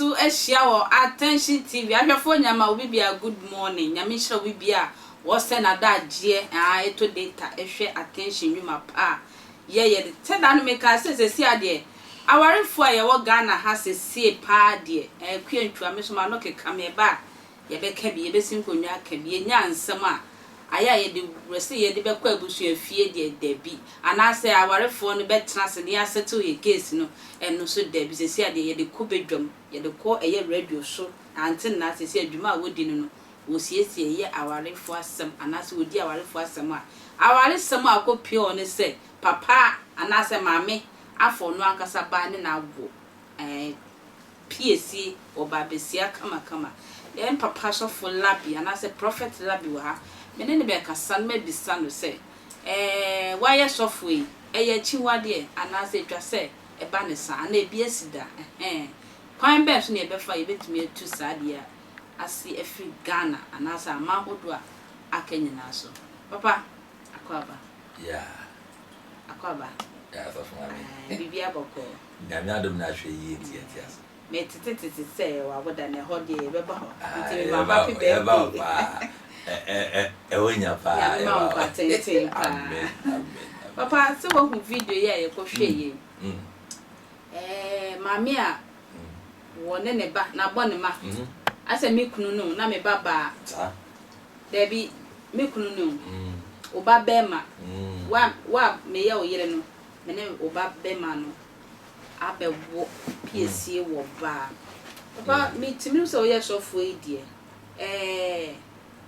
so ahyia wɔ Attention TV. Ahwɛfoɔ nyama obi bia good morning. Nyame nhyira obi bia a wɔsɛ n'adagyeɛ a ɛtɔ data ɛhwɛ Attention nnwuma pa a yɛyɛ de. Sɛ da no mekaa sɛ sɛsi adeɛ awarefoɔ a yɛwɔ Ghana ha sɛsie paa deɛ ɛkua ntwa me so ma no keka me ɛba a yɛbɛka bi, yɛbɛsi nkonnwa aka bi, yɛnya nsɛm a ayɛ a yɛde wura sɛ yɛde bɛkɔ abusua fie deɛ, dabi, anaasɛ awarefoɔ no bɛtena ase ne yɛasettle yɛ case no, ɛno nso dabi. Sɛsi adeɛ yɛde kɔ badwam, yɛde kɔ ɛyɛ radio so ante nna sɛsi adwuma a wɔdi no, wɔsiesie yɛ awarefoɔ asɛm anaasɛ wɔdi awarefoɔ asɛm a awaresɛm a akɔpie wɔ ne sɛ papa anaasɛ maame afɔ no ankasa ba ne n'awo piesie wɔ baabesia kamakama. Yɛn papa Sɔfo Labi anaasɛ Prophet Labi wɔ ha, me ne ne bɛkasa no, mɛbisa no sɛ wayɛ sɔfo yi, ɛyɛ akyiwadeɛ anaasɛ atwa sɛ ɛba ne saa anaa ebi asi da? Ɛhɛn, kwan bɛn so na yɛbɛfa yɛbɛtumi atu saa adeɛ a ase afiri Ghana anaasɛ aman ahodoɔ a aka nyinaa so? Papa, akɔ aba. Akɔ aba. Yeah, sɔfo maame. Biribi abɔkɔ? Nyame adom na ahwɛ yie nti yɛte ase. Metete tete sɛ wawoda na ɛhɔ deɛ yɛbɛba hɔ nti mema happy birthday. Ɛwɔ nya paa. Nyame ma wo nkwa tenten paa. Amen, amen. Papa, sɛ woahu video yi a yɛkɔhwɛ yi, maame a wɔ ne ne ba n'abɔ ne ma asɛ me kunu no na me ba baa daabi, me kunu no, wo ba bɛrima wa wa meyɛ wo yere no, me ne wo ba bɛrima no abɛwo piesie wɔ baa. Papa, metumi sɛ woyɛ sɔfoɔ yi deɛ,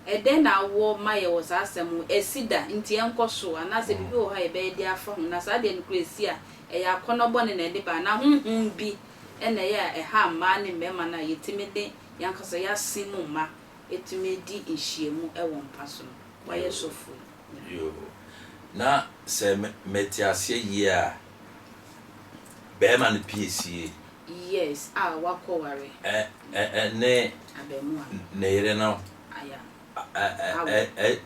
ɛdɛn na awɔ ma yɛ wɔ saa asɛm ho? Ɛsi da nti ɛnkɔ so anaasɛ biribi wɔ hɔ a yɛbɛyɛ de afa ho? Na saa deɛ no kura esi a, ɛyɛ akɔnɔ bɔne na ɛde ba anaa honhom bi ɛna ɛyɛ a ɛha mmaa ne mmarima no a yɛtumi de yɛankasa yɛase mu mma ɛtumi di nhyiamu ɛwɔ mpa so no? Wayɛ sɔfoɔ yi. Yo, na sɛ mete aseɛ yie a, bɛrima no piesie Yes, a wakɔware. Ne abɛɛmoa. Ne yere no aya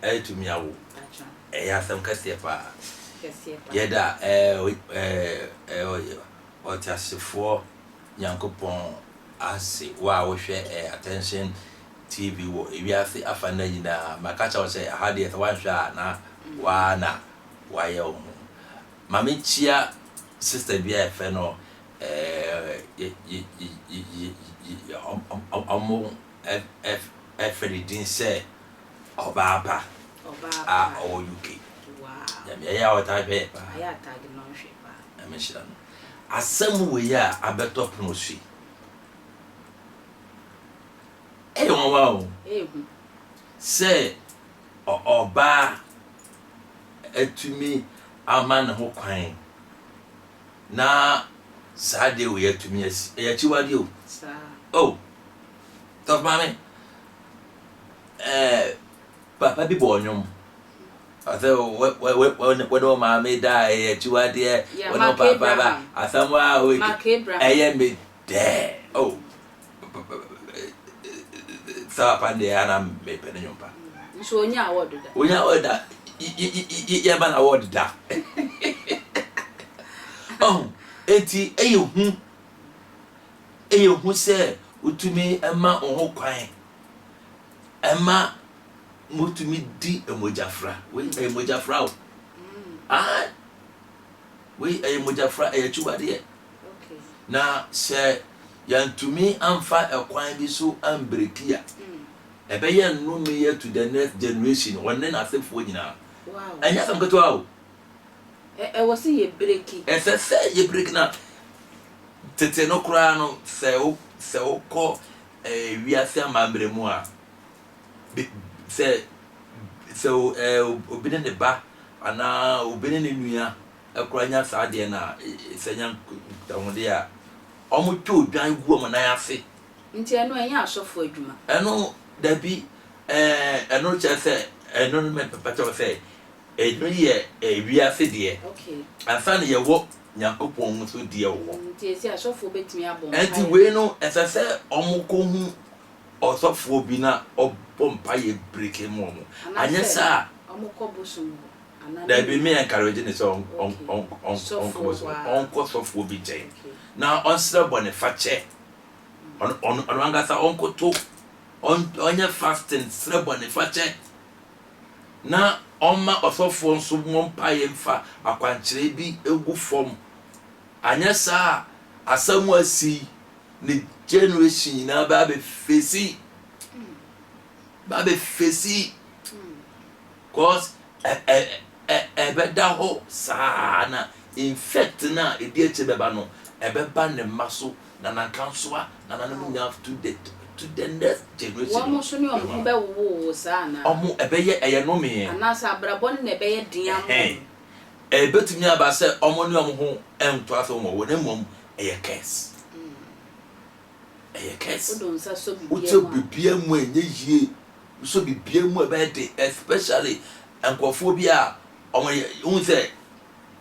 ɛtumi awo. Atwa. Ɛyɛ asɛm kɛseɛ paa. Kɛseɛ paa. Yɛda ɔteasefoɔ Nyankopɔn ase. Wo a wohwɛ Attention TV wɔ ewiase afa nna nyinaa, maka kyerɛ wo sɛ aha deɛ sɛ woanhwɛ a na waa na wayɛ wo ho. Ma menkyia sister bi a yɛfrɛ no ɔmo ɛfrɛ ne din sɛ Ɔbaa Pa Ɔbaa a Pa. Ɔwɔ UK. Nyame ɛyɛ a ɔtaa hwɛ yɛ paa. Ayɛ atade na ɔhwɛ paa. Nyame nhyira no. Asɛm wei a abɛtɔ pono so yi, ɛyɛ nwanwa o. Ehu. Sɛ ɔbaa atumi ama ne ho kwan na saa deɛ wei atumi asi, ɛyɛ akyiwadeɛ o. Saa. O tɔfo maame, papa bi bɔ ɔnwom ɔsɛ wɔne wo maame da, ɛyɛ akyiwadeɛ. Yeah, wɔne wo Mark papa ba Abraham. asɛm a wei Mark Abraham. Ɛyɛ me dɛ o sɛ papa deɛ ana mepɛ ne nwom pa. Nso onya award da. Onya ɔda yɛba na award da ɔho. Eti ɛyɛ hu sɛ wotumi ɛma wo ho kwan ɛma motumi di mogyafra. Wei ɛyɛ mogyafra o. Ah, wei ɛyɛ mogyafra, ɛyɛ akyiwadeɛ. Na sɛ yɛntumi amfa ɛkwan bi so ambreak a, ɛbɛyɛ nnome to the next generation, ɔne n'asefoɔ nyinaa. Ɛnyɛ asɛm ketewa o. Ɛwɔ sɛ yɛ break. Ɛsɛ sɛ yɛ break. Na tete no koraa no, sɛ wokɔ wiase amammerɛ mu a, sɛ obi ne ne ba anaa obi ne ne nua ɛkora nya saa adeɛ no a, sɛ nya nkitahodeɛ a, ɔmo twa odwan gu ɔmo nan ase. Nti ɛno ɛnyɛ asɔfo adwuma? Ɛno dabi, ɛno kyerɛ sɛ ɛno no mɛpɛpɛ kyerɛ sɛ ɛno yɛ wiase deɛ. Ansa na yɛwɔ Nyankopɔn mu so deɛ wɔ hɔ. Nti esi asɔfo bɛtumi abɔ ɛnti mpaeɛ? Wei no ɛsɛ sɛ ɔmo kɔhu ɔsɔfoɔ bi na ɔbɔ mpaeɛ break mu ɔmo, anyɛ Anaasɛ saa ɔmo kɔ bosom hɔ anaa ne dabi, me encourage ne sɛ Sɔfoɔ ɔnkɔ bosom hɔ a. ɔnkɔ sɔfoɔ bi nkyɛn na ɔnsrɛ bɔne fakyɛ. Ɔno ɔno ɔno ankasa ɔnkoto, ɔn ɔnyɛ fasting srɛ bɔnefakyɛ, na ɔmma ɔsɔfoɔ nso mmɔ mpaeɛ mfa akwankyerɛ bi ngu fam. Anyɛ saa a, asɛm a asi yi, ne generation nyinaa bɛ abɛfesi. Bɛ abɛfesi. Cause ɛ ɛ ɛ ɛbɛda hɔ saa na infect no a ɛdi akyire bɛba no, ɛbɛba ne mma so, nanankansoa, nananom nyinaa to the to the next generation Wɔn no. nso ne wɔn ho bɛwowowo saa anaa? Wɔn ɛbɛyɛ ɛyɛ nnomeɛ. Anaasɛ abrabɔ no na ɛbɛyɛ den ama Ɛhɛn. wɔn? Ɛbɛtumi aba sɛ wɔn ne wɔn ho ntoa so wɔn na mmom ɛyɛ curse. Ɛyɛ curse. Wode wo nsa sɔ biribiara Wosɔ mu a. biribiara mu a ɛnyɛ yie. Wosɔ biribiara mu a ɛbɛyɛ den especially nkurɔfoɔ bi a wɔyɛ wohu sɛ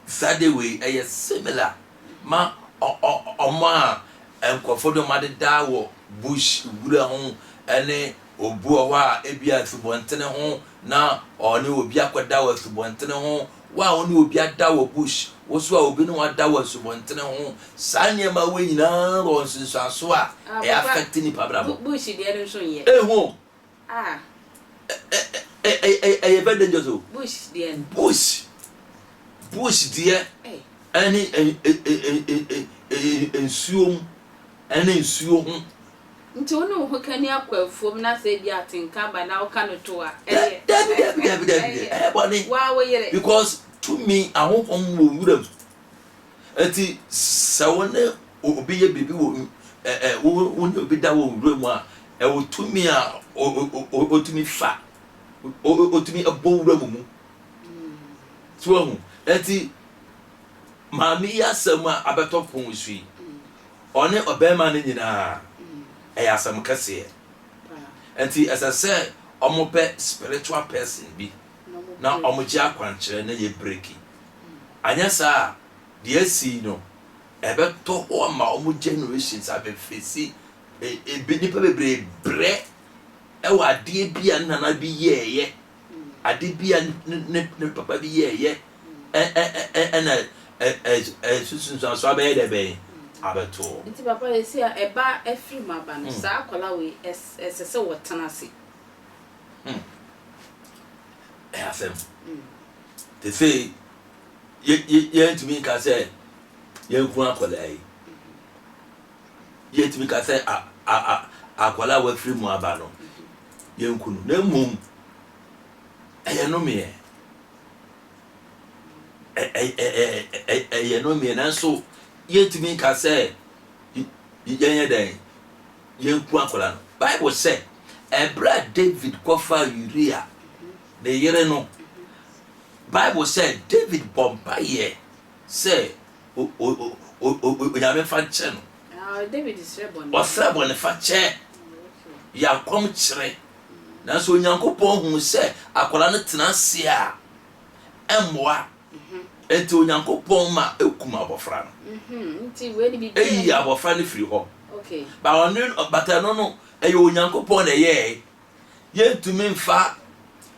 saa de wei ɛyɛ similar ma wɔn a nkurɔfoɔ de wɔn adeda wɔ bush wura ho ɛne obi wɔ hɔ a ebi a asubɔntene ho na ɔne obi akɔda wɔ asubɔntene ho, wo a wo ne obi ada wɔ bush, wo nso a obi ne wo ada wɔ asubɔntene ho, saa nneɛma wei nyinaa wɔ nsunsuanso a Ah, ɛyɛ papa, affect nipa abrabɔ. bush deɛ no nso nyɛ. Ehu o, Ah. ɛyɛ very dangerous o. Bush deɛ no. Bush, bush deɛ ɛne nsuo mu, ɛne nsuo ho. Nti wo ne wo hokani akɔ afuom na sɛ ebia atenka aba na woka no to a, ɛyɛ? Dabi, dabi, dabi, dabi, ɛyɛ bɔne. Woa wo yere. Because tumi, ahonhom wɔ nwura mu. Nti sɛ wo ne obi yɛ biribi wɔ ɛ ɛ wo ne obi da wɔ nwura mu a, ɛwɔ tumi a otumi fa, otumi bɔ wura mu mu. So wahu? Nti maame yi asɛm a abɛtɔ pon so yi, Ɔne ɔbarima no nyinaa, ɛyɛ asɛm kɛseɛ. Nti ɛsɛ sɛ wɔpɛ spiritual person bi na wɔgye akwankyerɛ na yɛ breki. Anyɛ saa a, deɛ asi yi no, ɛbɛtɔ hɔ ama wɔn generations abɛfesi. Ebi nnipa bebree brɛ wɔ adeɛ bi a ne nana bi yɛɛyɛ, ade bi a ne ne ne papa bi yɛɛyɛ ɛna ɛsusunsuanso abɛyɛ dɛ bɛn abɛto hɔ. Nti papa sɛsi a ɛba afiri mu aba no saa akwadaa wei ɛsɛ sɛ wɔtena ase. Hmm. Ɛyɛ asɛm. Te sɛ yɛntumi nka sɛ yɛnku akwadaa yi. Yɛntumi nka sɛ akwadaa a wafiri mu aba no yɛnku no. Na mmom ɛyɛ nomeɛ. Ɛyɛ nomeɛ nanso yɛntumi nka sɛ yɛnyɛ dɛn yɛnku akwadaa no. Bible sɛ ɛberɛ a David kɔfaa Uria ne yere no, Bible sɛ David bɔ mpaeɛ sɛ Onyame mfa nkyɛ no. Ɔsrɛ bɔnefakyɛ, yɛ akɔmkyerɛ. Nanso Onyankopɔn huu sɛ akwadaa no tena ase a, ɛmmoa. Enti Onyankopɔn ma ekum abɔfra no. Eyi abɔfra no firi hɔ. Ba ɔno, but ɛno no, ɛyɛ Onyankopɔn na ɛyɛɛe. Yɛntumi mfa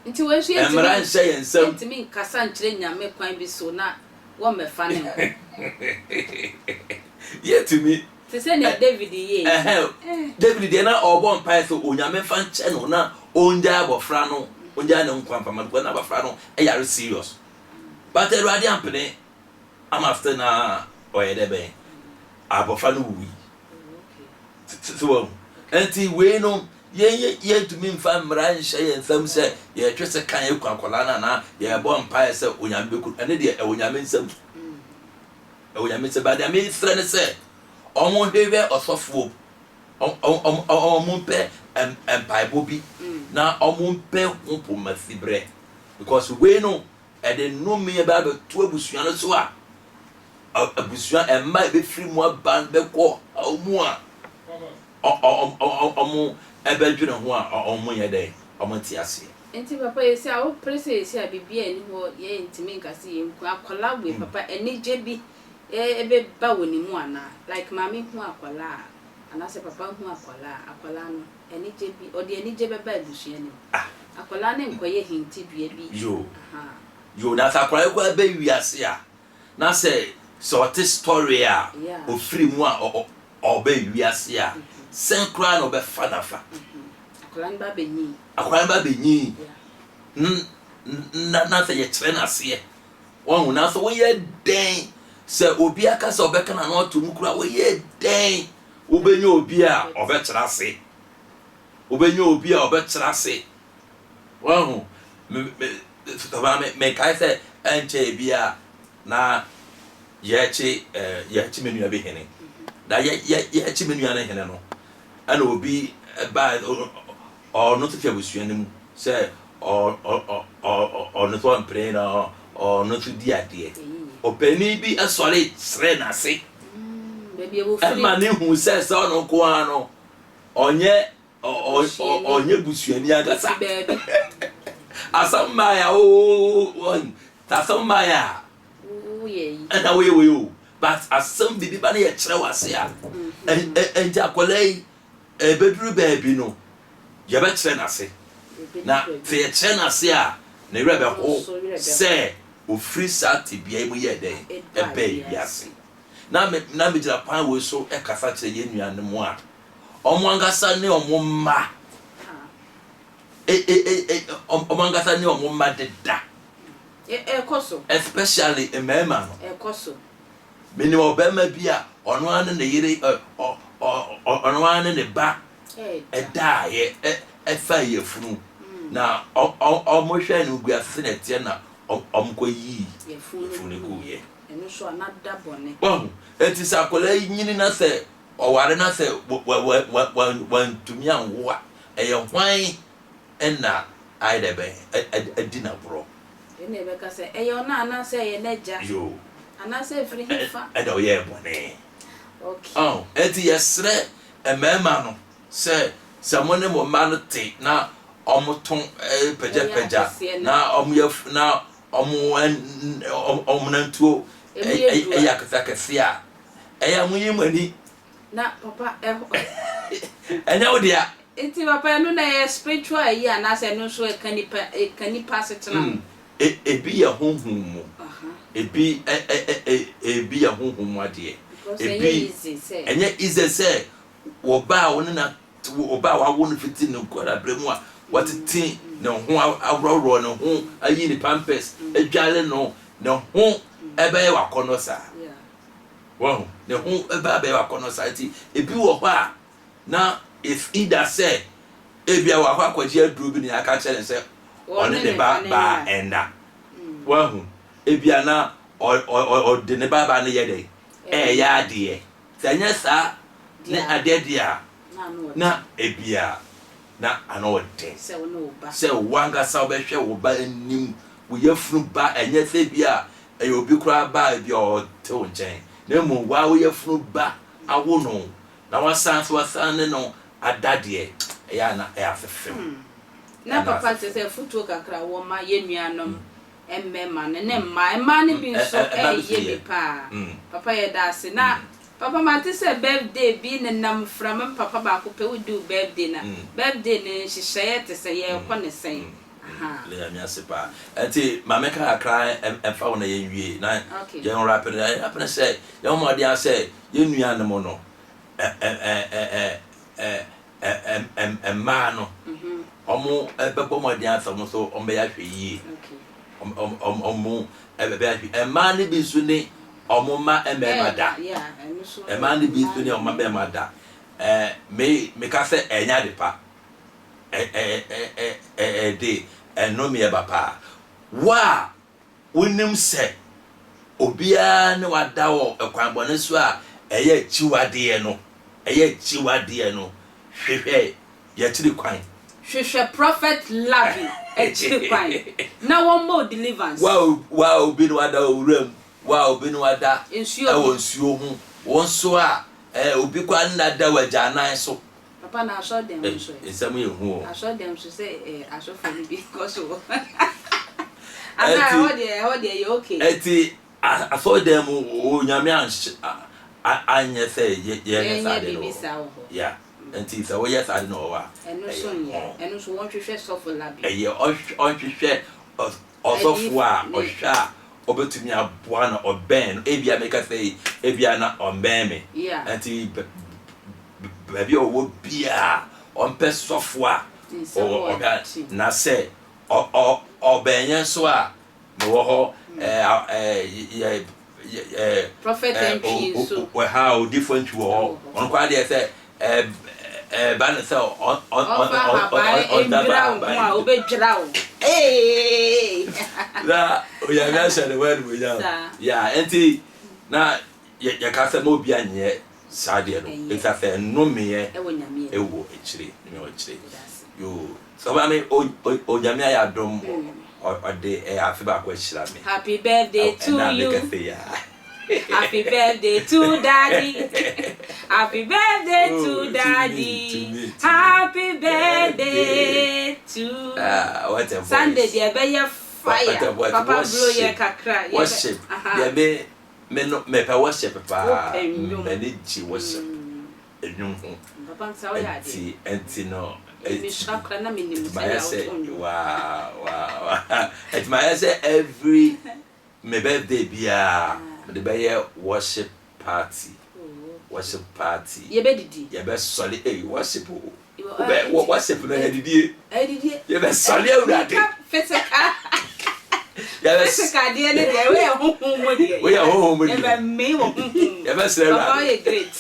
Nti wei nso yɛntumi mmara nhyɛ yɛn nsam. yɛntumi nkasa nkyerɛ Nyame kwan bi so na wɔmmɛfa ne nkɔ. Yɛtumi. Te sɛ nea David yɛe yi. Ɛhɛn, David deɛ na ɔrebɔ mpaeɛ sɛ Onyame mfa nkyɛ no na ɔngyae abɔfra no, ɔngyae ne nkwa mfa ma no because na abɔfra no yare serious. But Awurade ampene ama still na ɔyɛ dɛ bɛn, abɔfra no wui. So wahu? Nti wei no, yɛn yɛntumi mfa mmara nhyɛ yɛn nsam sɛ yɛtwe sekan aku akwadaa no anaa yɛrebɔ mpaeɛ sɛ Onyame bɛku no. Ɛno deɛ ɛwɔ Nyame nsam. Ɛwɔ Nyame nsam. But deɛ mesrɛ ne sɛ, wɔnhwehwɛ ɔsɔfoɔ, wɔmpɛ mpaebɔ bi na wɔmpɛ ho pomasiberɛ because wei no ɛde nnome bɛba abɛto abusua no so a abusua mma a ɛbɛfiri mu aba no bɛkɔ ɔhaw mu a wɔn ɛbɛdwene ho a wɔn nyɛ dɛn wɔn nte aseɛ. Nti papa yɛsi a wopere sɛ yɛsi a biribi a ɛni hɔ yɛ ntumi nka sɛ yɛnku akwadaa wei papa anigye bi ɛbɛba wɔ ne mu anaa like maame hu akwadaa a anaasɛ papa hu akwadaa a akwadaa no anigye bi ɔde anigye bɛba abusua no mu akwadaa no nkɔyɛ hintidua bi Yoo ahaa. yoo na sɛ akwadaa yi koraa bɛ wiase a na sɛ sɛ ɔte story a Yeah. ofiri mu a ɔbɛ wiase a. Sɛn koraa na ɔbɛfa no afa? Akwadaa no ba bɛnyin. Akwadaa no ba bɛnyin. Na na sɛ yɛkyerɛ no aseɛ. Wahu? Nanso woyɛ dɛn sɛ obi aka sɛ ɔbɛka n'ano ato mu koraa, woyɛ dɛn wobɛnya obi a ɔbɛkyerɛ ase? Wobɛnya obi a ɔbɛkyerɛ ase. Wahu? Me, me, me, mekae sɛ ɛnkyɛe bi a na yɛrekye, eh, yɛrekye me nua bi hene. Na yɛ, yɛ, yɛrekye me nua no hene no, ɛna obi baa, ɔno nso fi abusua no mu sɛ ɔno nso ɔmpene na ɔno nso di adeɛ. Ɔpanin bi sɔre kyerɛ n'ase ɛma ne hu sɛ sɛ ɔno nko ara no ɔnyɛ ɔnyɛ busuani ankasa. Asɛm mmaeɛ a oo asɛm mmaeɛ a ɛna woyɛ wei o but asɛm biribi ba no yɛ kyerɛ w'ase a ɛnti akwadaa yi Ɛbɛduru baabi no, yɛbɛkyerɛ no ase. Na sɛ yɛkyerɛ no ase a, ne werɛ bɛho sɛ ɔfiri saa tebea yi mu yɛɛ dɛn? Ɛbaa wiase. Na me, na megyina kwan wei so kasa kyerɛ yɛn nuanom a wɔn ankasa ne wɔn mma, e, e, e, e, wɔn ankasa ne wɔn mma deda. Ɛkɔ so. Especially mmarima no. Ɛkɔ so. Menim ɔbarima bi a ɔno ara ne ne yere ɛ ɔ ɔ ɔno ara ne ne ba daeɛ ɛ ɛfaa yafunu na ɔ ɔ wɔhwɛɛ no guase sɛdeɛ ɛteɛ na ɔ wɔkɔyii yafunu no guiɛ. Wahu? Enti sɛ akwadaa yi nyini na sɛ ɔware na sɛ wa wa wa wa wantumi anwo a, ɛyɛ hwan na ayɛ dɛ bɛn adi no aborɔ. Ɛnna yɛbɛka sɛ, Ɛyɛ ɔno anaasɛ ɛyɛ n'agya? Yoo. Anaasɛ ɛfiri hefa? Ɛna ɔyɛɛ bɔne. Okay. Ɔho, enti yɛsrɛ mmarima no sɛ, sɛ mo ne mo mma no te na wɔto pagyapagya na wɔyɛ na wɔn wɔn nantuo yɛ akɛseakɛse a, ɛyɛ a monyi mo ani. Na papa ɛhɔ. Ɛnyɛ wo dea. Nti papa ɛno na ɛyɛ spiritual ayi anaasɛ ɛno nso ɛka nipa ɛka nipa asetena ho? E ebi yɛ honhom mu. Ebi ɛ ɛ ɛ ɛ ebi yɛ honhom mu adeɛ. Because ɛnyɛ Ebi easy sɛ. ɛnyɛ easy sɛ wɔ ba a wo ne no wɔ ba a wawo no fiti ne nkwadaa mu a watete ne ho aworɔworɔ ne ho ayi ne pampers adware no ne ho ɛbɛyɛ wakɔnɔ saa. Yeah. Wahu? Ne ho bɛba abɛyɛ w'akɔnnɔ saa nti, ebi wɔ hɔ a, na it's either sɛ ebia wakɔ akɔgye aduro bi na yɛaka akyerɛ no sɛ ɔne ne ba baa ɛnna. Wahu? Ebia na ɔde ne ba baa no yɛ dɛn? Ɛɛyɛ adeɛ. Sɛ ɛnyɛ saa ne adeɛ deɛ a, na ebia na ano ɔden sɛ w'ankasa wobɛhwɛ wo ba anim, wo yafunu ba, ɛnyɛ sɛ ebia ɛyɛ obi koraa ba a ebia ɔte wo nkyɛn, na mmom wo ara wo yafunu ba awo no na woasan nso asan ne no ada deɛ, ɛyɛ a na ɛyɛ asefem. Na papa kyerɛ sɛ afutuo kakra a wɔ ma yɛn nuanom mmarima no ne mmaa, mmaa no bi nso ɛreyɛ bi paa. Papa yɛda ase. Na papa mate sɛ birthday bi nenam mframa mu papa baako pɛ wodi wo birthday na birthday no nhyehyɛeɛ te sɛ yɛrekɔ ne sɛn? Ahaa. Yɛda Nyame ase paa. Ɛnti ma menka kakra mfa ho na yɛnwie na yɛn wrap no. Yɛn wrap no sɛ yɛn mmɔden ara sɛ yɛn nuanom no mmaa no wɔn bɛbɔ mmɔden ara sɛ wɔn nso wɔbɛyɛ ahwɛyie. Wɔn bɛyɛ ahwɛ mmaa no bi nso ne wɔn mma mmarima da. Mmaa no bi nso ne wɔn mma mmarima da. Ɛɛ me meka sɛ ɛnyɛ ade pa. Ɛde nnome ba paa. Wo a wonim sɛ obiara ne wo ada wɔ kwan bɔne so a ɛyɛ akyiwadeɛ no, ɛyɛ akyiwadeɛ no, hwehwɛ yɛakyiri kwan. Hwehwɛ Prophet Labi akyiri kwan na wɔmmɔ wo deliverance. Wo a obi ne wo ada wɔ wuram, wo a obi ne wo ada wɔ nsuo ho, wo nso a obi koraa ne no ada wɔ agyanan so. Papa na asɔre dɛm nso ɛ. Nsɛm yɛ hu o. Asɔre dɛm nso sɛ ɛ asɔfoɔ no bi kɔ so wɔ. Ana ɛhɔ deɛ ɛhɔ deɛ yɛ okay. Ɛti asɔre dɛm mu Onyame anhyɛ anyɛ sɛ yɛ yɛ saa de no wɔ hɔ. Yeah nti sɛ woyɛ saa de no wɔ hɔ a. Ɛno nso nyɛ ɛno nso wɔn hwehwɛ sɔfo labi. Ɛyɛ ɔnhwehwɛ ɔsɔfo a ɔhwɛ a ɔbɛtumi aboa no ɔbɛn no ebia meka sɛ ebia na ɔmbɛn me nti. Baabi a ɔwɔ biara, ɔmpɛ sɔfo a ɔbɛ na sɛ ɔbɛn yɛn nso a, mewɔ hɔ yɛ yɛ Prophet Antwi nso. Ha odifo Antwi wɔ hɔ. Ɔno koraa deɛ sɛ ɛba no sɛ ɔmfa ahaban ndwira wo ho a, ɔbɛdwira wo. Na Onyame ahyɛ ne ho animuonyam. Yeah, nti na yɛka sɛ ma obi anyɛ saa deɛ no, ɛfiri sɛ nnomeɛ ɛwɔ akyire, nnomeɛ wɔ akyire. Yoo, sɛ ɔba me, Onyame ayɛ adom, ɔde afe baako ahyira me. Happy birthday to you. Ɛna mekɛse ya. Happy birthday to daddy. Happy birthday to oh, daddy. To me, to me, to Happy birthday to. Ah, what a voice. Sunday deɛ ɛbɛyɛ fire. Papa blow yɛ kakra. Worship. Deɛ me me no mepɛ worship paa. M'ani gye worship. Nnwom ho. Nti nti no. Nti mayɛ sɛ wow wow. Nti mayɛ sɛ every me birthday biara mede bɛyɛ worship party. Worship party. Yɛbɛdidi. Yɛbɛsɔre ei worship o. Wobɛ worship no yɛ didie. Yɛbɛsɔre Awurade. Physical. Physical deɛ ne deɛ woyɛ honhom mu deɛ. Woyɛ honhom mu deɛ. Yɛbɛmee wɔ honhom mu. Yɛbɛsrɛ Awurade. Papa woyɛ great.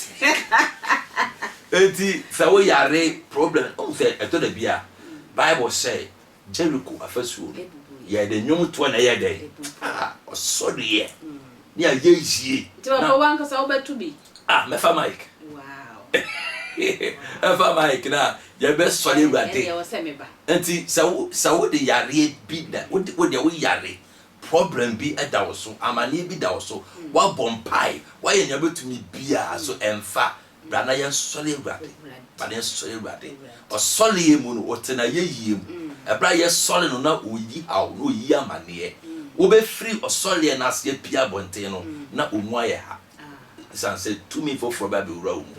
Enti sɛ woyare problem wohu sɛ ɛtɔ da bi a Bible sɛ Jericho afasuo no yɛde nnwomtoɔ na ɛyɛ dɛn ah ɔsɔreɛ ne ayɛyie. Nti papa wankasa wobɛto bi? Ah mɛfa mic. Wow. Mɛfa mic na yɛbɛsɔre Awurade. Ɛndeɛ ɛwɔ sɛ meba. Nti sɛ wo sɛ wode yareɛ bi na wode wodeɛ wo yare problem bi da wo so amaneɛ bi da wo so woabɔ mpae woayɛ nea wobɛtumi biara so ɛmfa Bra na yɛnsɔre Awurade. Bra na yɛnsɔre Awurade. Ɔsɔreɛ mu no, ɔte n'ayɛyie mu. Ɛberɛ a yɛsɔre no na ɔyi haw, na ɔyi amaneɛ. Wobɛfiri ɔsɔreɛ no ase apue abɔnten no, na wo mu ayɛ ha. Ɛsiane sɛ tumi foforɔ bɛ abɛwura wo mu,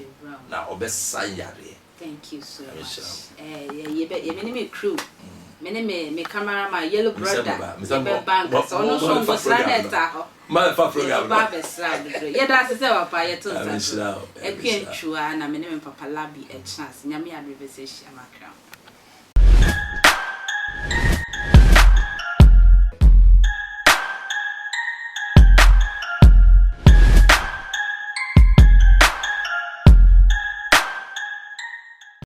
na ɔbɛsa yareɛ. Thank you so Nyame much. nhyira wo. Eh, yɛ, yɛ, yɛ, me ne me crew, me ne me, me cameraman, yellow Mesɛ brother, mo ba, mesɛ mo, yɛbɛba mo, ankasa. Ɔno mo, nso mo bɛfa ngosra na program no. ɛta hɔ. Mo bɛfa program Yɛbɛba no. abɛsra wo dodo. Yɛda ase sɛ papa yɛto Nyame nsa frɛ nhyira wo. wo, Nyame Akua nhyira wo. Ntwuaa na me ne me papa Labi ɛtena ase. Nyame adom yɛbɛsan ahyia makra mo.